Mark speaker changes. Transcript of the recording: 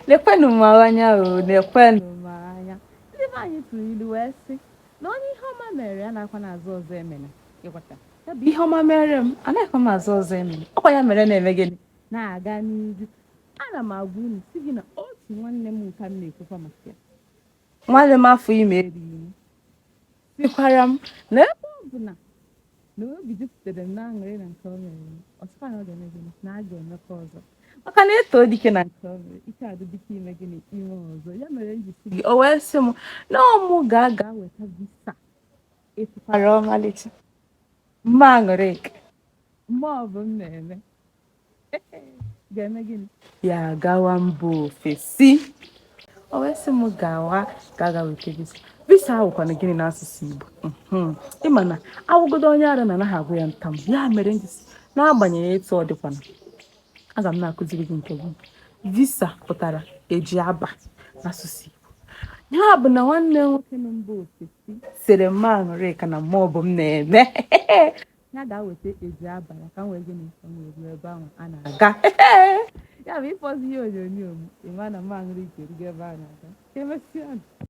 Speaker 1: Lekwenụ m anya o, lekwenụ m anya. Ndị be anyị tụrụ ilu wee sị na onye ihe ọma mere ya na-akwa n'azụ ọzọ emena. Ịghọta? Ya bụ ihe ọma mere m, anaghịkwa m azụ ọzọ emena. Ọkwa ya mere na-eme gịnị? Na-aga n'ihu. Ana m agwa unu sị gị na otu nwanne m nke m na-ekwukwa maka ya. Nwanne m afọ ime erighị m. Sịkwara m na ebe ọ bụ na na obi jupụtara m n'aṅụrị na nke o mere m, ọ sịkwa na ọ ga-eme gịnị? Na a ga-emekwa ọzọ. Maka na eto dike na nke o mere, ike adị dike ime gịnị? Ime ọzọ. Ya mere m ji sị gị, o wee sị m na ọ mụ ga-aga weta visa. Ịfụkwara ọmalịcha. Mma aṅụrịka. Mma ọ bụ m na-eme. Ga-eme gịnị? Ya gawa mba ofesi. O wee sị m gawa ga-aga weta visa. Visa ahụ kwanụ gịnị n'asụsụ Igbo? Ị ma na awụgodo onye ara na anaghị agwụ ya ntamu. Ya mere m ji sị n'agbanyeghị etu ọ dịkwana, aga m na-akụziri gị nke gị. Visa pụtara eji aba n'asụsụ Igbo. Ya bụ na nwanne m nwoke nọ mba ofesi sịrị mma aṅụrịka na mma ọ bụ m na-eme. Ya ga-aweta eji aba ya ka m wee gịnị? Ka m wee ruo ebe ahụ a na-aga. Ya bụ ịfọzi ihe onyonyo m, ị ma na mma aṅụrịka erugo ebe a na-aga. Ka emesịa.